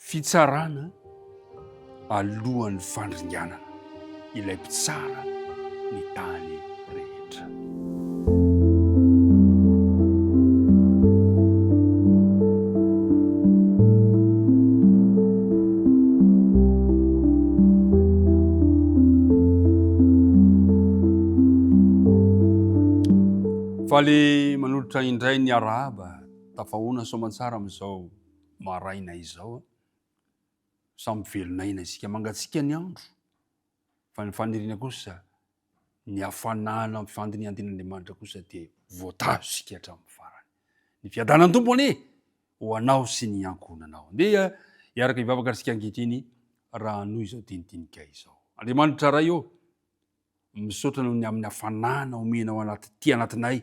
Fitsarana alohan'ny fandringanana ilay mpitsara ny tany rehetra. Faly manolotra indray ny arahaba tafahoana soamantsara amin'izao maraina izao. Samy velon'aina isika. Mangatsiaka ny andro, fa ny faniriana kosa, ny hafanana amin'ny fandinihan-tenin'Andriamanitra kosa dia voatazo isika hatramin'ny farany. Ny fiadanan'ny Tompo anie ho anao sy ny ankohonanao. Andeha hiaraka hivavaka isika ankehitriny raha hanohy izao dinidinika izao. Andriamanitra Ray ô, misaotra noho ny amin'ny hafanana omenao anaty ty anatinay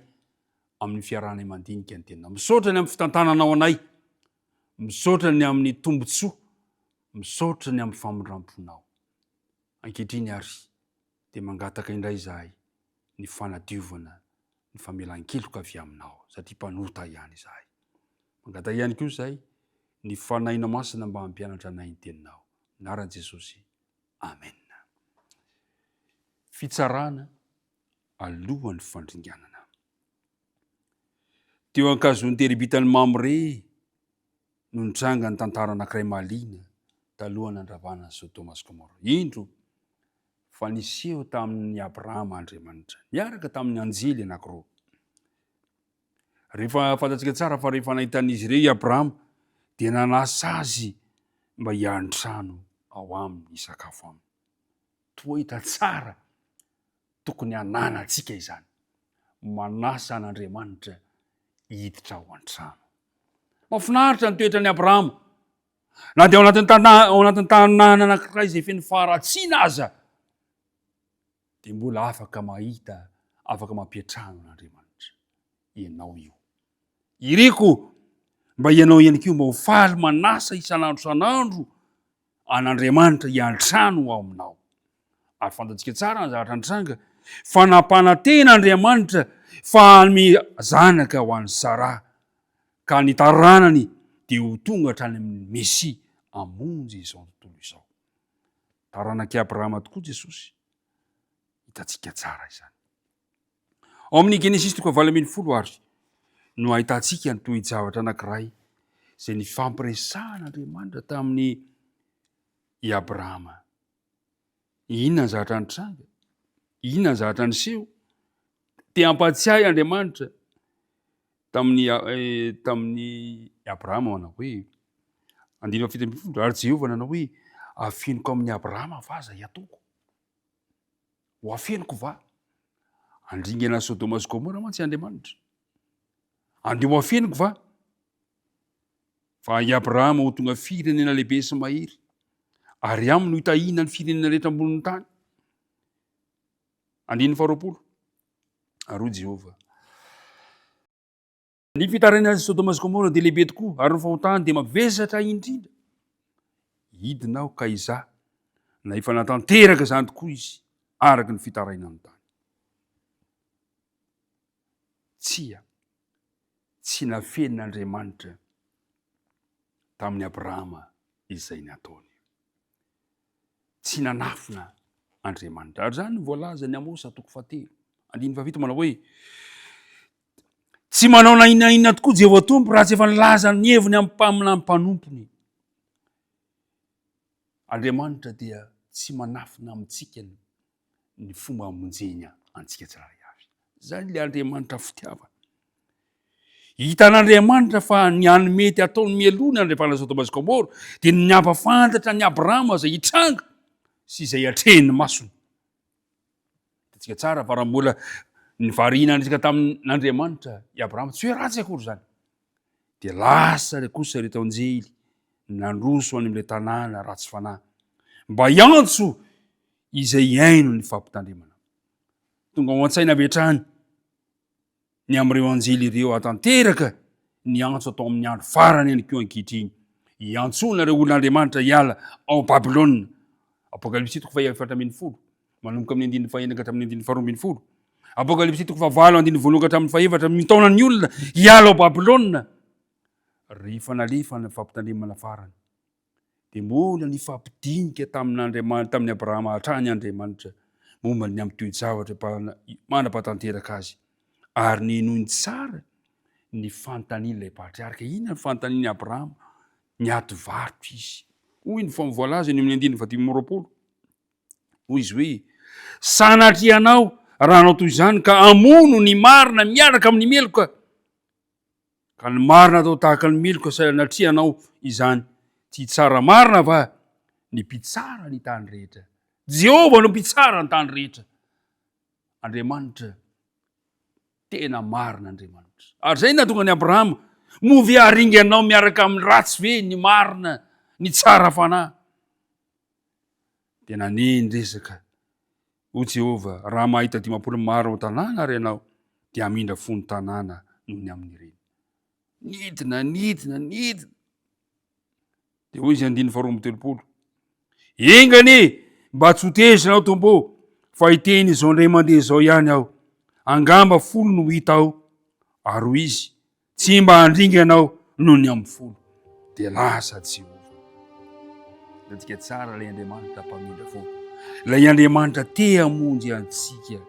amin'ny fiarahanay mandinika ny teninao. Misaotra ny amin'ny fitantananao anay. Misaotra ny amin'ny tombontsoa. Misaotra ny amin'ny famindram-ponao. Ankehitriny ary dia mangataka indray izahay ny fanadiovana ny famelan-keloka avy aminao satria mpanota ihany izahay. Mangataka ihany koa izahay ny Fanahinao Masina mba hampianatra anay ny teninao. Anaran'i Jesosy. Amen. Fitsarana alohan'ny fandringanana. Teo ankazon'ny teribitan'i Mamre no nitranga ny tantara anankiray mahaliana talohan'ny nandravana an'i Sodoma sy Gomora. Indro fa niseho tamin'i Abrahama Andriamanitra, niaraka tamin'ny anjely anankiroa. Rehefa fantatsika tsara fa rehefa nahitan'izy ireo i Abrahama dia nanasa azy mba hiantrano ao aminy, hisakafo aminy. Toa hita tsara tokony hananantsika izany. Manasa an'Andriamanitra hiditra ao an-trano. Mahafinaritra ny toetran'i Abrahama. Na dia ao anatin'ny tanà, ao anatin'ny tanàna anankiray izay feno faharatsiana aza, dia mbola afaka mahita, afaka mampiantrano an'Andriamanitra. Ianao io. Iriko mba ianao ihany koa mba ho faly manasa isan'andro isan'andro an'Andriamanitra hiantrano ao aminao. Ary fantatsika tsara ny zavatra nitranga fa nampanantena Andriamanitra fa hanome zanaka ho an'i Saraha ka ny taranany dia ho tonga hatrany amin'ny Mesia hamonjy izao tontolo izao. Taranak'i Abrahama tokoa Jesosy. Hitantsika tsara izany. Ao amin'ny Genesisy toko 18 ary no ahitantsika ny toe-javatra anankiray izay nifampiresahan'Andriamanitra tamin'i i Abrahama. Inona ny zavatra nitranga? Inona ny zavatra niseho? Te hampatsiahy Andriamanitra tamin'ny eh, tamin'ny Abrahama manao hoe andininy 17 ary Jehovah nanao hoe afeniko amin'i Abrahama va izay ataoko? Ho afeniko va? Handringana an'i Sodoma sy Gomora mantsy Andriamanitra. Andeha ho afeniko va? Fa i Abrahama ho tonga firenena lehibe sy mahery, ary aminy ho hitahiana ny firenena rehetra ambonin'ny tany. Andininy faharoapolo. Ary hoy Jehovah, Ny fitarainan'i Sodoma sy Gomora dia lehibe tokoa, ary ny fahotany dia mavesatra indrindra. Hidina aho ka hizaha na efa natanteraka izany tokoa izy, araka ny fitarainany tany. Tsia, tsy nafenin'Andriamanitra tamin'i Abrahama izay nataony. Tsy nanafina Andriamanitra. Ary izany no voalazan'i Amosa toko fahatelo, andininy fahafito manao hoe, Tsy manao na inona inona tokoa Jehovah Tompo raha tsy efa nilaza ny heviny amin'ny mpaminany mpanompony. Andriamanitra dia tsy manafina amintsika ny fomba hamonjeny antsika tsirairay avy. Izany ilay Andriamanitra fitiavana. Hitan'Andriamanitra fa ny any mety ataony mialoha ny andrefana Sodoma sy Gomora dia ny nampafantatra an'i Abrahama izay hitranga sy izay atrehin'ny masony. Hitantsika tsara fa raha mbola nivarina niresaka tamin'Andriamanitra i Abrahama, tsy hoe ratsy akory izany, dia lasa kosa ireto anjely nandroso any amin'ilay tanàna ratsy fanahy mba hiantso izay hihaino ny fampitandremana. Tonga ao an-tsaina avy hatrany ny amin'ireo anjely ireo hahatanteraka ny antso atao amin'ny andro farany ihany koa ankehitriny. Hiantsoana ireo olon'Andriamanitra hiala ao Babylona. Apokalypsy toko faha 14, manomboka amin'ny andininy fahenina ka hatramin'ny andininy faharoa ambin'ny folo. Apokalypsy toko fahavalo andininy voalohany ka hatramin'ny fahefatra mitaona ny olona hiala ao Babylona rehefa nalefa ny fampitandremana farany. Dia mbola nifampidinika tamin'Andriamanitra, tamin'i Abrahama hatrany Andriamanitra momba ny amin'ny toe-javatra mandra-pahatanteraka azy. Ary nihenoiny tsara ny fanontanian'ilay patriarka. Inona ny fanontanian'i Abrahama? Niady varotra izy. Hoy ny voalaza eny amin'ny andininy fahadimy amby 20. Hoy izy hoe, Sanatria anao raha hanao toy izany ka hamono ny marina miaraka amin'ny meloka. Ka ny marina atao tahaka ny meloka sanatria anao izany. Tsy hitsara marina va ny mpitsara ny tany rehetra? Jehovah no mpitsara ny tany rehetra. Andriamanitra tena marina Andriamanitra. Ary izay nahatonga an'i Abrahama, moa ve haringanao miaraka amin'ny ratsy ve ny marina, ny tsara fanahy? Dia naneny resaka, O Jehovah, raha mahita 50 maro ao an-tanàna ary ianao, dia hamindra fo ny tanàna noho ny amin'ireny. Nidina, nidina, nidina. Dia hoy izy andininy faharoa 32, Enga anie mba tsy ho tezitra ianao Tompo ô, fa hiteny izao indray mandeha izao ihany aho. Angamba folo no hita ao. Ary hoy izy, Tsy mba handringana aho noho ny amin'ny folo. Dia lasa Jehovah. Hitantsika tsara ilay Andriamanitra mpamindra fo. Ilay Andriamanitra te hamonjy antsika.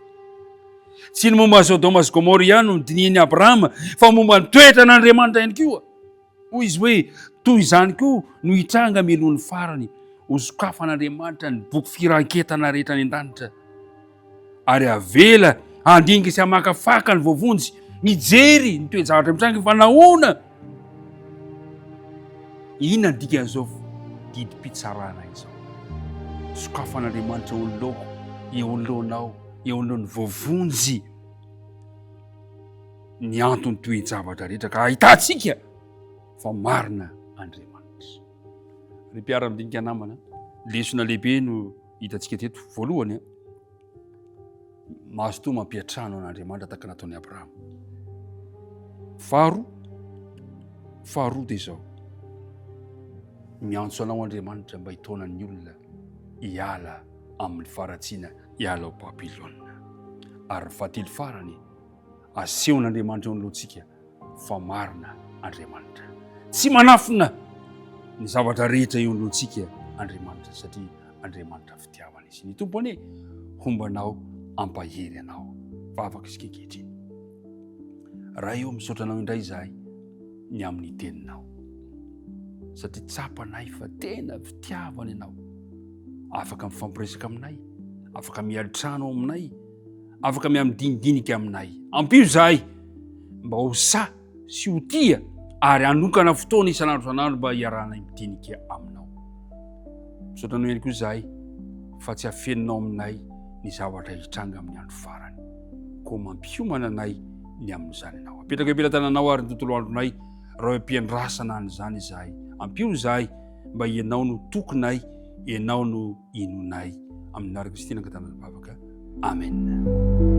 Tsy ny momba Sodoma sy Gomora ihany no nodinihin'i Abrahama, fa momba ny toetran'Andriamanitra ihany koa. Hoy izy hoe, toy izany koa no hitranga mialoha ny farany, hosokafan'Andriamanitra ny boky firanketana rehetra any an-danitra, ary avela handinika sy hamakafaka ny voavonjy, mijery ny toe-javatra mitranga fa nahoana? Inona ny dikan'izao didim-pitsarana izao? Sokafan'Andriamanitra eo anoloako, eo anoloanao, eo anoloan'ny voavonjy. ny anton'ny toe-javatra rehetra ka ahitantsika fa marina Andriamanitra. Ry mpiara-midinika namana, lesona lehibe no hitantsika teto. Voalohany, mazotoa mampiantrano an'Andriamanitra tahaka nataon'i Abrahama. Faharoa, faharoa dia izao, miantso anao Andriamanitra mba hitaona ny olona hiala amin'ny faharatsiana, hiala ao Babylona. Ary fahatelo farany, Asehon'Andriamanitra eo anoloantsika fa marina Andriamanitra. Tsy manafina ny zavatra rehetra eo anoloantsika Andriamanitra satria Andriamanitra fitiavana izy. Ny Tompo anie homba anao ampahery anao. Vavaka isika ankehitriny. Ray ô, misaotra anao indray izahay ny amin'ny teninao. Satria tsapanay fa tena fitiavana ianao. Afaka mifampiresaka aminay, afaka mialitrano aminay, Afaka miha-midinidinika aminay. Ampio izahay mba ho sahy sy ho tia ary hanokana fotoana isan'andro isan'andro mba hiarahanay midinika aminao. Misaotra anao ihany koa izahay fa tsy afeninao aminay ny zavatra hitranga amin'ny andro farany. Koa mampiomana anay ny amin'izany ianao. Apetraka eo am-pelatananao ary ny tontolo andronay raha eo am-piandrasana an'izany izahay. Ampio izahay mba ianao no tokinay, ianao no inonay. Amin'ny anaran'i Kristy nangatahana ny vavaka. Amen.